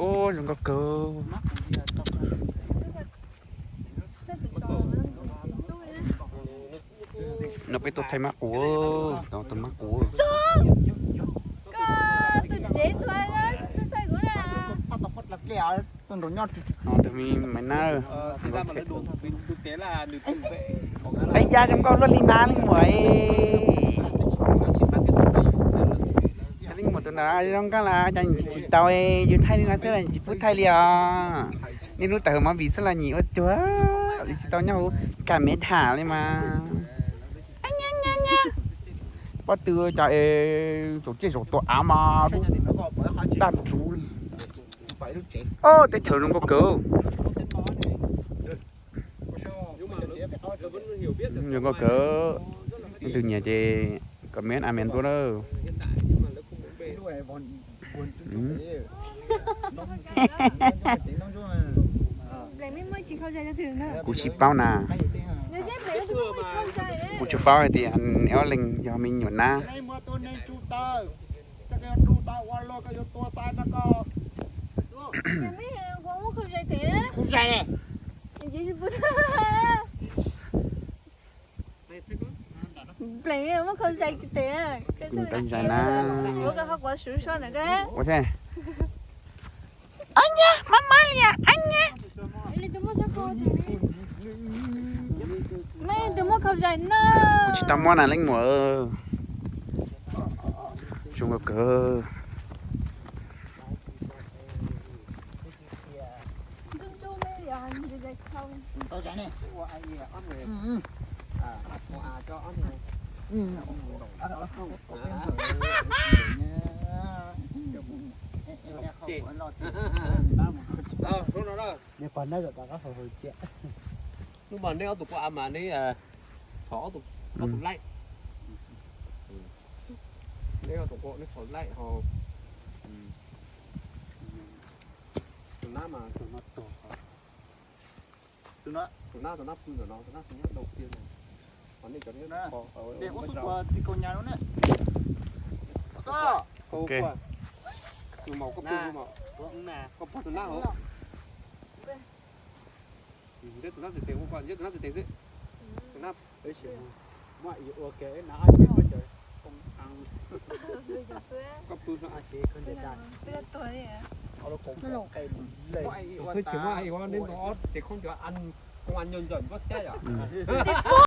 Zoo nkauj kawg. No peb tuaj thaij mab qus, tau mab qus. Tus me maiv nab. Ib yam zoo nkauj luaj li na leej muam. Leej muam tus ntawd zoo nkauj los cas tsis tau, yus thaij li no xwb los tsis pub thaij li os. Niaj hnub tawm hauv movie xwb los nyiam ua cuag li, tsis tau nyob hauv kam me tham li mas. Pob tw cov es tsaus ciaj zaum tua av mas dub daj rhuv li. Teb chaws zoo nkauj kawg. Zoo nkauj kawg. Leej twg nyiam ces comment a me ntua lawm. Kuv tsis paub na. Kuv tsis paub hais tias neb ob leeg yog me nyuam nab. Pleev muab khau zais tes. Khau zais na. Ua thiab. Ab nyab, mab mab li ab nyab. Tus muab khau zais na. Kuv tsis tau muab na leej muam. Zoo nkauj kawg. Hnub no nej ob tug kuj av mas neb txhom ob tug laij. Neb ob tug kuj neb txhom laij ho. Tus nab mas, tus nab, tus nab pw ntawm no, tus nab xwb nyob ntau tiag no. Ho nej cov neb, ua xub tua txiv kaus nyas no ne. Tus maum koj pw, koj pog tus nab hauv. Ntseb tus nab txhais tes, ntseb tus nab txhais tes xwb. Tus nab, koj pw no. Tus twg tsis muaj, neb ntawd ob ces khaub ncaws koo anyos ntawm nplob xab yom.